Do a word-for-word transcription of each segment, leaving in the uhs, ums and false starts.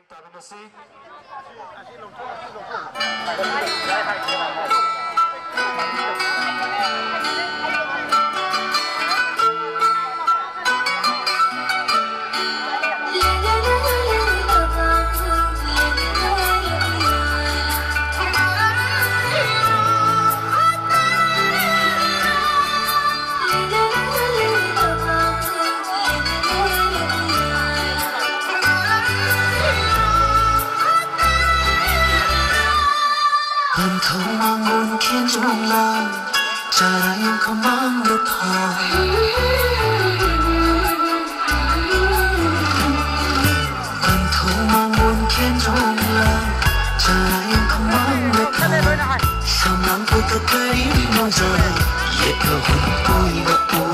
ꯇꯥꯃꯤꯟꯅꯁꯤ꯫ Panthong mangun khen jong la, chara yang kamang lo pha. Panthong mangun khen jong la, chara yang kamang lo pha. Samlang ko ta kari mo ja, yet lo hun koi ba o.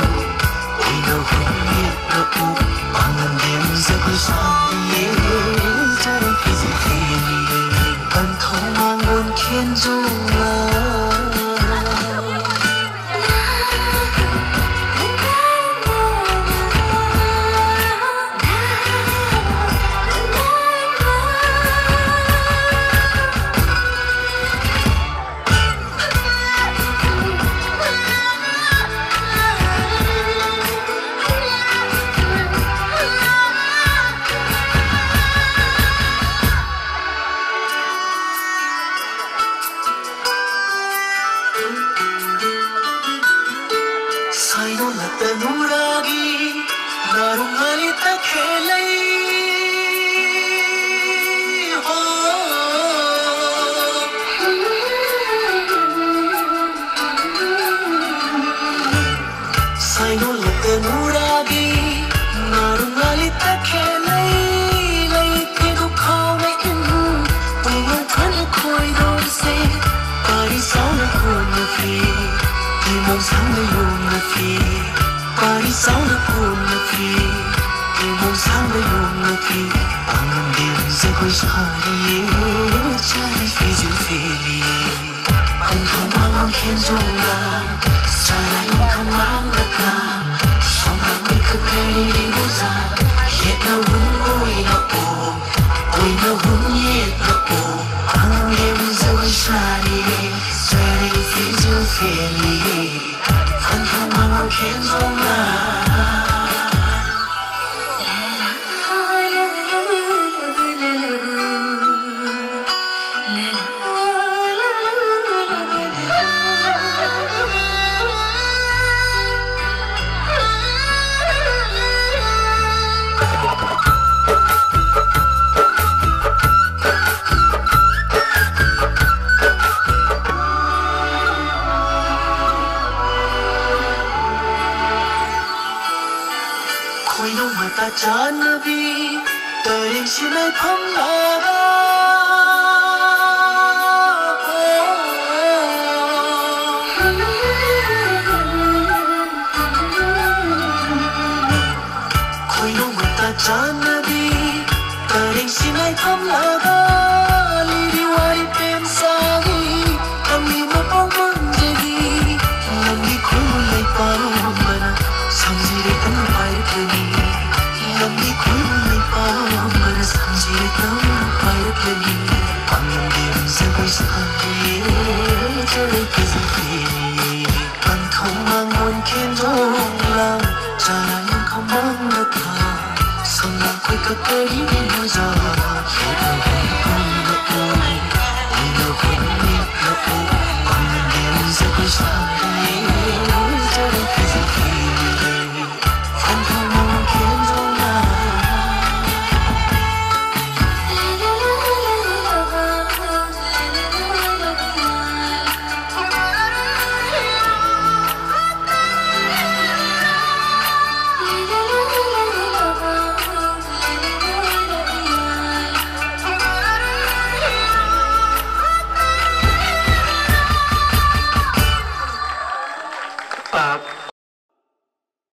Saino na tanuragi, narung ngali ta khelai. Saino lete nuragi, narung ngali ta khelai, lai te du khau na in, ui ngai khan e khoi do se, pari sau na khun na phi, ti mong sang na yung na phi, pari sau na khun na phi, ti mong sang na yung na phi, ang dim se khoi sa ye, chai phi ju phi. Ang khamang ang khen jong la, sarai ang khamang la ka, song ang mi ka kari ri bu za, yet na wun oi na o, oi ꯈꯣꯏꯅꯧ ꯃꯇꯥ ꯆꯥꯟꯅꯕꯤ ꯇꯔꯦꯡꯁꯤ ꯂꯩꯐꯝ ꯂꯥꯔꯥ꯫ ꯈꯣꯏꯅꯧ ꯃꯇꯥ ꯆꯥꯟꯅꯕꯤ ꯇꯔꯦꯡꯁꯤ ꯂꯩꯐꯝ ꯂꯥꯔꯥ꯫ ꯂꯤꯔꯤ ꯋꯥꯔꯤ ꯄꯦꯝ ꯁꯥꯕꯤ ꯇꯝꯕꯤ ꯃꯄꯥꯎ ꯄꯥꯝꯖꯕꯤ ꯂꯝꯕꯤ ꯈꯨꯜ ꯂꯩꯄꯥꯝꯕꯅ ꯁꯝꯖꯤꯔꯦ ꯇꯝꯅ ꯄꯥꯏꯔꯛꯂꯅꯤ꯫ ꯂꯝꯕꯤ ꯈꯨꯜ ꯂꯩꯄꯥꯝꯕꯅ ꯁꯝꯖꯤꯔꯦ ꯇꯝꯅ ꯄꯥꯏꯔꯛꯂꯅꯤ꯫ ꯄꯥꯡꯂꯝꯒꯦꯝ ꯖꯒꯣꯏ ꯁꯥꯒꯦ ꯆꯔꯩ ꯐꯖꯕꯤ꯫ ꯄꯟꯊꯧ ꯃꯥꯡꯒꯣꯟ ꯈꯦꯟꯖꯣꯡ ꯂꯥꯡ ꯆꯔꯥ ꯌꯨꯝꯈꯃꯥꯡꯗ ꯊꯥ꯫ ꯁꯝꯂꯥꯡ ꯈꯣꯏꯀ ꯀꯔꯤ ꯃꯣꯖꯥ꯫ ꯌꯦꯠꯅ ꯍꯣꯡ ꯄꯨꯡꯂꯛꯎ ꯑꯣꯏꯅ ꯍꯣꯡ ꯃꯤꯠꯂꯛꯎ꯫ ꯄꯥꯡꯂꯝꯒꯦꯝ ꯖꯒꯣꯏ ꯁꯥꯒꯦ꯫